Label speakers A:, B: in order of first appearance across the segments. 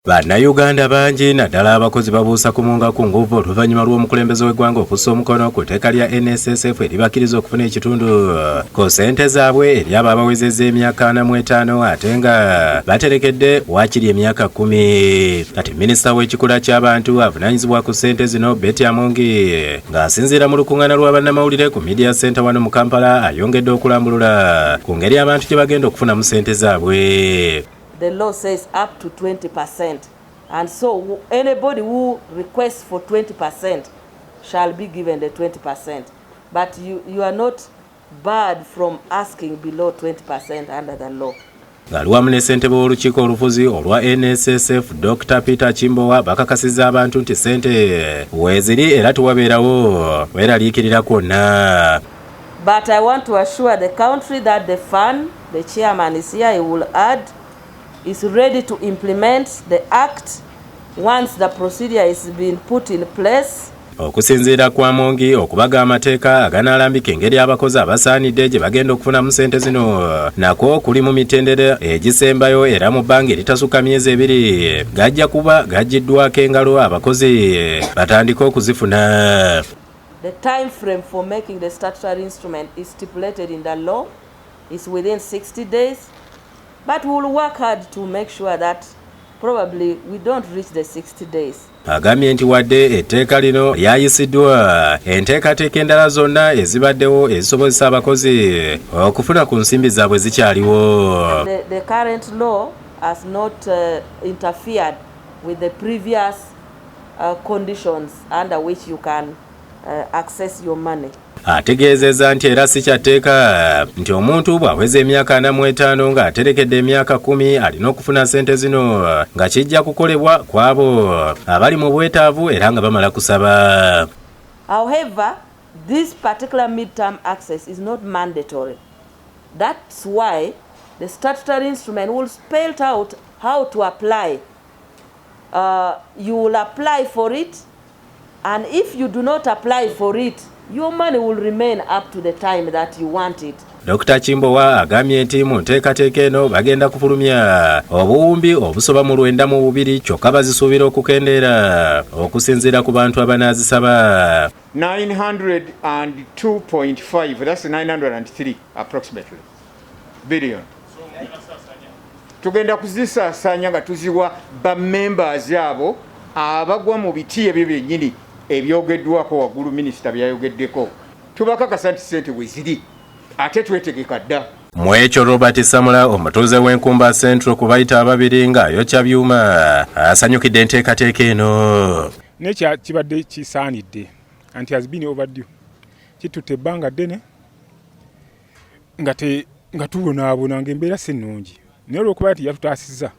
A: Bannayuganda bangi, naddala abakozi, babuusa kumunga ku nguvu oluvannyuma lw'omukulembeze w'eggwanga okussa omukono ku tteeka lya NSSF eribakkiriza okufuna ekitundu ku ssente zaabwe eri abo abawezezza emyaka 45 ate nga baterekedde waakiri emyaka 10. Kati minisita w'ekikula ky'abantu avunaanyizibwa ku ssente zino, Betty Amongi, ng'asinziira mu lukuŋŋaana lwa bannamawulire ku Media Center wano mu Kampala, ayongedde okulambulula ku ngeri abantu gye bagenda okufunamu ssente zaabwe.
B: The law says up to 20%. And so anybody who requests for 20% shall be given the 20%. But you are not barred from asking below 20% under the law.
A: Ng'ali wamu ne ssentebe w'olukiiko olufuzi olwa NSSF, Dr Peter Kimbowa, bakakasizza abantu nti ssente weeziri era tewabeerawo weeraliikirira kwonna.
B: But I want to assure the country that the fund, the chairman is here, he will add, is ready to implement the act once the procedure is being put in place.
A: Okusinziira ku Amongi, okubaga amateeka aganaalambika engeri abakozi abasaanidde gye bagenda okufunamu ssente zino nakwo kuli mu mitendera egisembayo, era mu bbanga eritasukka myezi 2 gajja kuba gaggiddwako engalo, abakozi batandike okuzifuna.
B: The time frame for making the statutory instrument is stipulated in the law. It's within 60 days. But we will work hard to make sure that probably we don't reach the 60 days.
A: Agambye nti wadde etteeka lino lyayisiddwa, enteekateeka endala zonna ezibaddewo ezisobozesa abakozi okufuna ku nsimbi zaabwe zikyaliwo.
B: The current law has not interfered with the previous conditions under which you can access your money.
A: Ategeezezza nti era si kyatteeka nti omuntu bw'aweza emyaka 45 ng'aterekedde emyaka 10 alina okufuna ssente zino, nga kijja kukolebwa ku abo abali mu bwetaavu era nga bamala kusaba.
B: However, this particular midterm access is not mandatory. That's why the statutory instrument will spell out how to apply. You will apply for it, and if you do not apply for it, your money will remain up to the time that you want it.
A: Dr Kimbowa agambye nti mu nteekateeka eno bagenda kufulumya obuwumbi obusoba mu 92, kyokka bazisuubira okukendeera okusinziira ku bantu abanaazisaba.
C: 902.5, that's 903 approximately billion, tugenda kuzisaasaanya nga tuziwa bamembers abo abagwa mu biti ebyo byennyini ebyogeddwako waggulu, minisita byayogeddeko. Tubakakasa nti sente we ziri ate twetegeka dda.
A: Mu ekyo, Robert Samula, omutuuze w'Enkumba Central ku bayita ababiri ng'ayokya byuma, asanyukidde enteekateeka eno.
D: Naye kibadde kisaanidde anti has been overdue, kitutte ebbanga ddene nga tubonaabona ng'embeera si nnungi, naye olwokuba nti yatutaasizza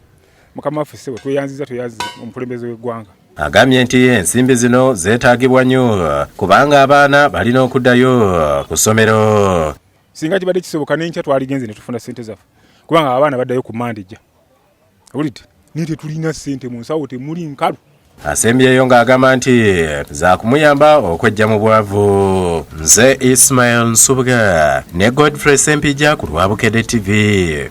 D: mukama waffe, ssebo, tweyanziza, tweyanziza omukulembeze w'eggwanga.
A: Agambye nti ensimbi zino zeetaagibwa nnyo kubanga abaana balina okuddayo ku ssomero.
D: Singa kibadde kisoboka, n'enkya twaligenze ne tufuna ssente zaffe, kubanga abaana baddayo ku mande ejja, owulidde, naye tetulina ssente mu nsawo, temuli nkalu.
A: Asembyeyo ng'agamba nti zaakumuyamba okwejja mu bwavu. Nze Ismail Nsubuga ne Godfrey Sempija ku lwa Bukedde TV.